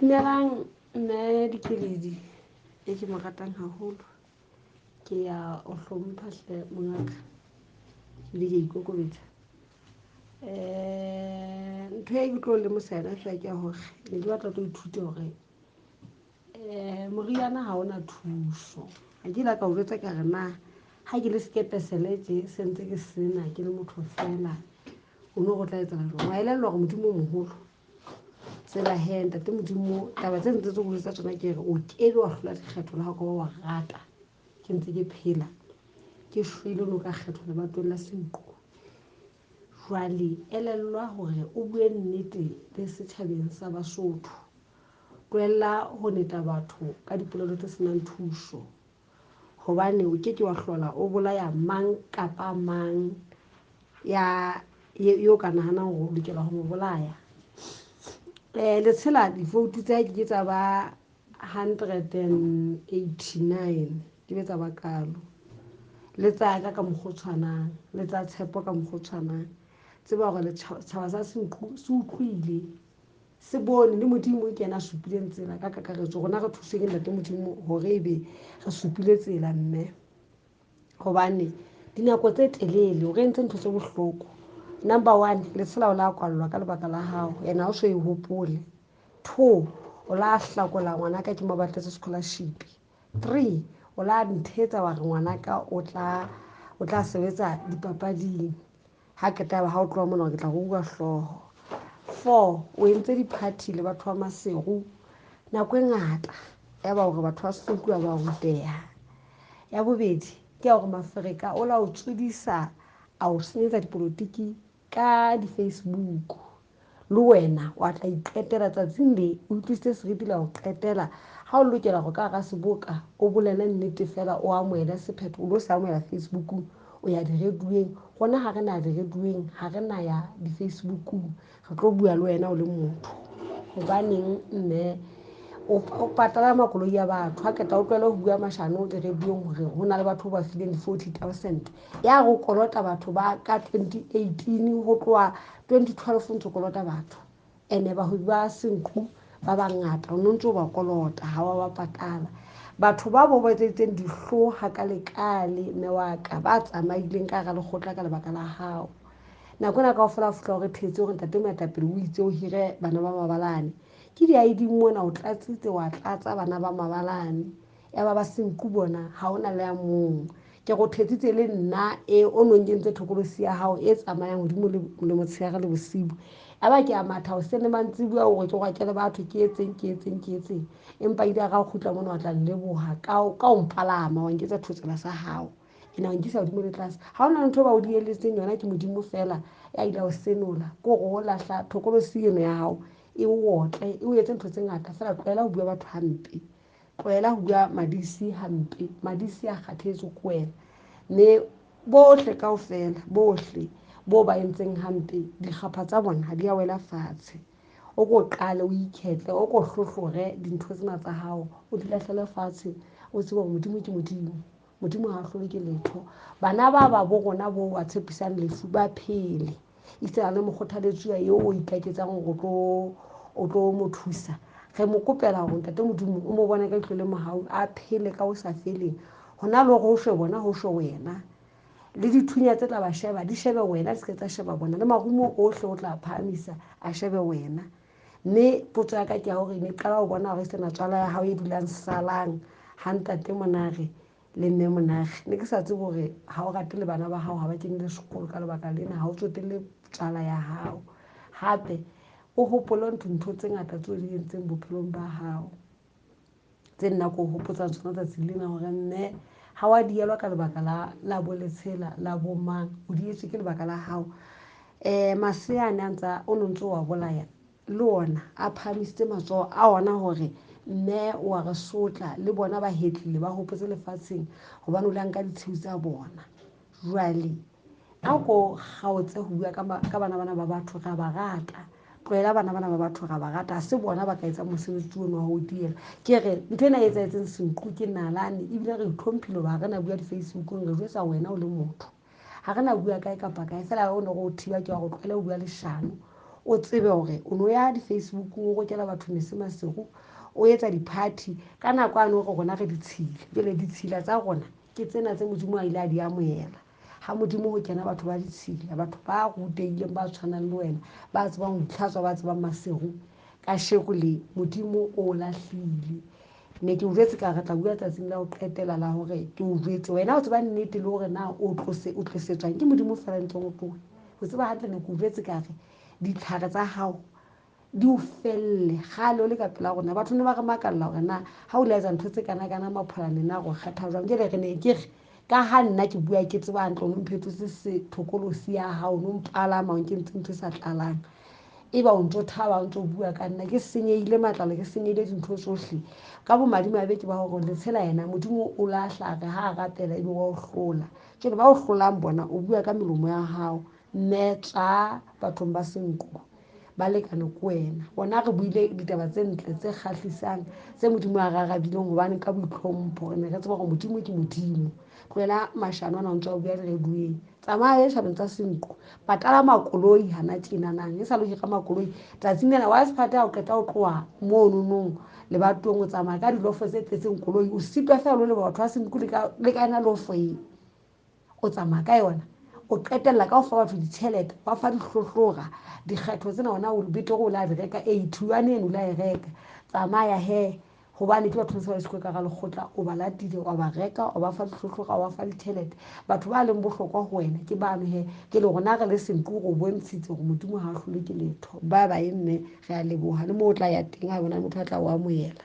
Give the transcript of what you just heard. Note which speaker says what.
Speaker 1: Dumelang mme Dikeledi e ke mo ratang haholo. Ke ya o hlompha hle mongaka, ebile ke a ikokobetsa. Ntho e ke tlo lemosa yona feela ke ya hore ne ke batla ho tlo ithuta hore moriana ha ona thuso. Ha ke ile ka o jwetsa ka re na ha ke le sekepe sele tje se ntse ke sena ke le motho feela, o no re o tla etsahala jwang? Wa elellwa hore Modimo o moholo. Tseba hee ntate Modimo, taba tse ntse tse o jwetsa tsona ke re o keke wa hlola dikgetho le ha o ka ba wa rata. Ke ntse ke phela, ke shwele o no ka kgethwa lebatoweng la Senqu. Jwale elellwa hore o bue nnete le setjhabeng sa Basotho. Tlohella ho neta batho ka dipolelo tse senang thuso, hobane o keke wa hlola o bolaya mang kapa mang ya yo ka nahanang hore o lokela ho mo bolaya. Letshela di-vote tsa hae ke ke tsa ba 189, di be tsa ba kalo. Le tsa ka ka mokgwa o tshwanang, le tsa Tshepo ka mokgwa o tshwanang. Tseba hore setjhaba sa Senqu se utlwile, se bone le Modimo ke yena a supileng tsela ka kakaretso. Rona re thuswe ke ntate Modimo hore ebe re supile tsela mme, hobane dinako tse telele o re entse ntho tse bohloko. Number one, letshela o la kwallwa ka lebaka la hao, ene ha o so e hopole. 2, o la hlakola ngwanaka ke mo batletse scholarship. 3, o la nthetsa wa re ngwanaka o tla sebetsa dipapading. Ha qeta ha o tloha mona ke tla go bua hlooho. 4, o entse di-party le batho ba Maseru nako e ngata, ya ba hore batho ba Senqu ha ba ruteha. Ya bobedi ke ya hore Mafereka o la o tsodisa, a o senyetsa dipolotiki ka di-Facebook. Le wena wa tla iqetela tsatsing le o utlwisitse seriti la ho qetela. Ha o lokela hore ka hara seboka o bolele nnete feela, o amohele sephetho, o lo se amohela Facebookong, o ya di-radio-eng. Rona ha re na di-radio-eng, ha re na ya di-Facebookong, re tlo bua le wena o le motho. Hobaneng mme o patala makoloi a batho, ha qeta o tlohele ho bua mashano di-radio-eng hore ho na le batho ba fileng di-40 000. Ya re o kolota batho ba ka 2018 ho tloha 2012 o ntso kolota batho. Ene bahwebi ba Senqu ba bangata o no ntso ba kolota, ha wa ba patala. Batho ba bo ba etseditseng dihloha ka lekale mme wa ka, ba tsamaileng ka hara lekgotla ka lebaka la hao. Nako ena kaofela o fihla o re thetse hore ntate moetapele o itse o hire bana ba mabalane. Ke di-I D mona o tlatsitse, wa tlatsa bana ba mabalane. Ya ba ba Senqu bona ha hona le a mong. Ke go thetsitse le nna e o no nkentse thokolosi ya hao e tsamayang hodimo le motshehare le bosibu. Ya ba ke a matha hoseng le mantsibuya hore ke rwakele batho, ke etseng, ke etseng, ke etseng. Empa ile ra kgutla mona wa tla nleboha ka o mpalama, wa nketsa thotsela sa hao. Ene wa nkisa hodimo le tlase. Ha hona ntho e ba o dieletseng yona, ke Modimo feela ya ile a o senola. Ke hore o lahla thokolosi eno ya hao, e o otle, e o etse ntho tse ngata feela. Tlohela ho bua batho hampe, tlohela ho bua Madisi hampe. Madisi a kgathetse ke wena, mme bohle kaofela, bohle bo ba entseng hampe, dikgapha tsa bona ha di a wela fatshe. O ko qale o ikhetle, o ko hlohlore dintho tsena tsa hao, o di lahlele fatshe, o tsebe hore Modimo ke Modimo. Modimo ha a hlolwe ke letho. Bana ba ba bo rona bo ba tshepisang lefu ba phele. Esita le mokgothaletsuwa eo o ikaketsang hore o tlo mo thusa, re mo kopela hore ntate Modimo o mo bone ka leihlo le mohau, a phele ka ho sa feleng. Hona le hore ho shwe bona, ho shwe wena. Le dithunya tse tla ba sheba, di shebe wena, di se ke tsa sheba bona. Le marumo ohle o tla phahamisa, a shebe wena. Mme potso ya ka ke ya hore ne qala ho bona hore sena tswala ya hao e dulang salang ha ntate Monare le mme Monare. Ne ke sa tsebe hore ha o rate le bana ba hao ha ba kene le sekolo ka lebaka lena, ha o tsotelle tswala ya hao. Hape o hopole ntho tse ngata tseo di entseng bophelong ba hao, tse nna ko hopotsa tsona tsatsi lena hore mme ha wa dielwa ka lebaka la bo letshela la bo mang, o dietswe ke lebaka la hao. Masea a ne a ntsa, o no ntso wa bolaya le ona a phahamisitse matsoho a ona hore mme wa re sotla, le bona ba hetlile ba hopotse lefatsheng hobane o la nka ditshiu tsa bona. Jwale a ko kgaotse ho bua ka bana bana ba batho, ra ba rata. Tlohela bana bana ba batho, ra ba rata. Ha se bona ba ka etsang mosebetsi ono wa ho diela. Ke re ntho ena e etsahetseng Senqu ke nalane, ebile re itlhomphile hoba ha re na bua di-Facebookong, re jwetsa wena o le motho. Ha re na bua kae kapa kae, feela o ne re o thiba ke wa go tlohela ho bua leshano. O tsebe hore o no ya di-Facebook-ong, o rokela batho mese masego, o etsa di-party ka nako ane hore rona re ditshila. Jwale ditshila tsa rona ke tsena tse Modimo a ile a di amohela. Ha Modimo ho kena batho ba ditshila, batho ba rutehileng, ba tshwanang le wena, ba tsebang ho itlhatswa, ba tsebang masego, kasheko le Modimo o lahlile. Ne ke o jwetse ka re tla bua tsatsing la ho qetela la hore ke o jwetse wena o tseba nnete le hore na o tlosetswang ke Modimo fela ntle ho tloha. O tseba hantle ne ke o jwetse ka re ditlhare tsa hao di o felle kgale o le ka pela rona. Batho ne ba re makalla hore na ha o le etsa ntho tse kana-kana Mapholane na go kgetha jwang. Jwale re ne ke re ka ha nna ke bua ke tseba hantle, o no mphethotse sethokolosi ya hao, o no mpalama, o nkentse ntho e sa tlalang. Eba o ntso thaba, o ntso bua ka nna, ke senyehile matlalo, ke senyehile dintho tsohle. Ka bomadimabe ke ba hore letshela yena Modimo o lahla re ha a rapela ebe wa o hlola. Jwale ba o hlolang bona o bua ka melomo ya hao, mme tswa bathong ba senko ba lekane ko wena. Bona re buile ditaba tse ntle tse kgahlisang tse Modimo a re arabileng, hobane ka boitlhompho re ne re tseba hore Modimo ke Modimo. Tlohela mashano ana o ntso a bua di-radio-eng. Tsamaya tjhabeng tsa senko, patala makoloi hana tjenanang, e sa le hira makoloi tsatsing lena. Wa sephate ha o qeta ho tloha mononong lebatong, o tsamaya ka dilofo tse tletseng koloi, o sitwa fela o le batho ba senko le ka yona lofo e o tsamaya ka yona. O qetella ka ho fa batho ditjhelete, ba fa dihlohlora, dikgetho tsena ona o betere o la di reka, eighty one eno o la e reka. Tsamaya he, hobane ke batho ba se ba ka hara lekgotla, o ba latile, wa ba reka, o ba fa dihlohlora, wa ba fa ditjhelete. Batho ba leng bohlokwa ho wena ke bano he. Ke le rona re le senko re o bontshitse hore Modimo ha a hlolwe ke letho. Ba ba mme re a leboha, le moo o tla ya teng ha bona motho a tla o amohela.